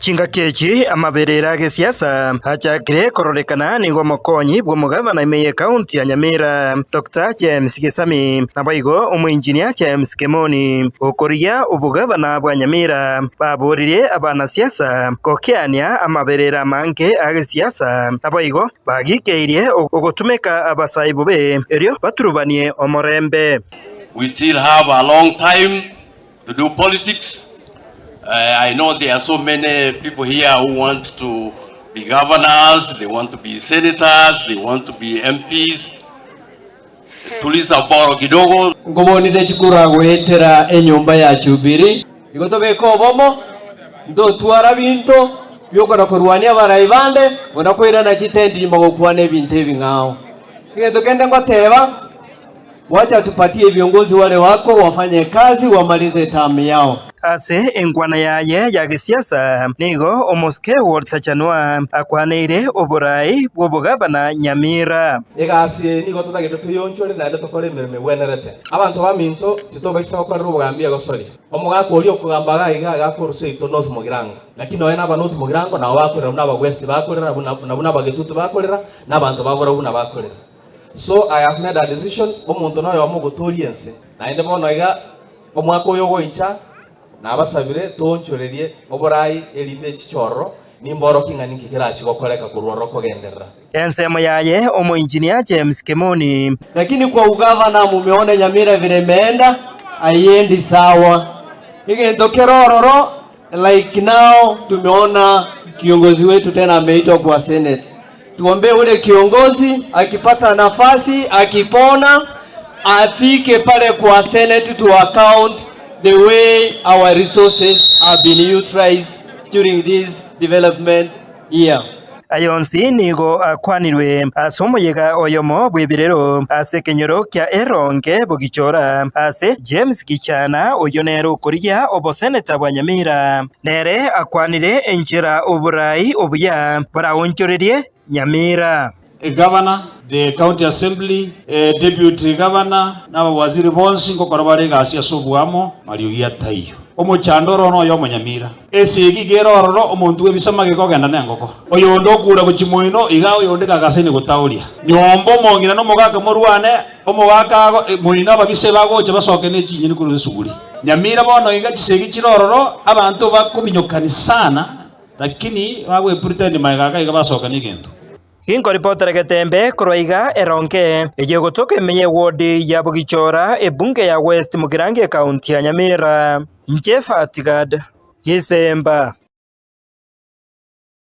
Chingaki echi amaberera agesiasa achakire kororekana nigo omokonyi bw'omogavana ime y'ekaunti ya Nyamira, Doctor James Gesami, naboigo omoinjinia James Kemoni okorigia obogavana bwa Nyamira baboririe abanasiasa gokeania amaberera amange agesiasa naboigo bagikeirie ogotumeka abasae bobe erio baturubanie omorembe. We still have a long time to do politics. I know there are so many people here who want to be governors, they want to be senators, they want to be MPs. Tuliza boro kidogo. Nkobonire chikura goetera enyomba ya Jubili. Igo tobeke obomo, ntotwara binto biokona korwania abarai bande, buna koirana chitenti nyuma gokwana ebinto ebing'ao. Egento kende ngoteba, Wacha tupatie viongozi wale wako wafanye kazi wamalize term yao. Ase enkwana yaye ya gesiasa nigo omosike Walter Chanua akwaneire oborai bw'obogavana Nyamira. Egasi eye nigo totagete toyonchore naende tokore emeremo egwenerete. Abanto baminto titobaisa gokorera obogambi egosori. Omogaka oria okogamba iga iga iga akorwa seito North Mogirango. Naki nonya naba North Mogirango nabo bakorera buna aba West bakorera, na buna Abagetutu bakorera, na abanto ba Borabu buna bakorera. So I have made a decision, omonto noyomo ogotoria ense. Naende bono iga omwaka oyo ogoicha, nabasabire toonchorerie oborai erinde echiche ororo, nimborokie ng'a ninki kerachie gokoreka korwa ororo kogenderera. Ensemo yaye omoinjinia James Kimoni. Lakini kwa ugavana mumeona Nyamira vile imeenda haiendi sawa. Egento kere ororo like now tumeona kiongozi wetu tena ameitwa kwa senate. Tuombee ule kiongozi akipata nafasi akipona afike pale kwa senate to account the way our resources have been utilized during this development year. Aya onsi nigo akwanirwe ase omoyega oyomo bw'ebirero ase ekenyoro kia Eronge Bogichora ase James Gichana oyio nere okorigia oboseneta bwa Nyamira. Nere akwanire enchera oborai obuya boraonchorerie Nyamira. Egavana, the county assembly, deputy governor na abawaziri bonsi ngokora bare egasi ase oboamo, mariogi ataiyo. Omochando oro noyo omonyamira. Esegi iga ere ororo, omonto bw'ebisa magega ogenda nengoko. Oyonde okura gochia moino, iga oyonde gagasaine gotaoria. Nyomba omong'ina na omogaka morwane, omogaka ago moino ababisa bagocha basoke ne chinyeni korwa esuguri. Nyamira bono iga chisegi chire ororo, abanto bakominyokani sana, lakini bagwepretend magega iga iga basoka negento. Ginkoripotera getembe korwa iga eronge eye egotoka ime y'ewodi ya Bogichora, ebunge ya West Mugirango ekaunti ya Nyamira. Inche Fatigad Gisemba.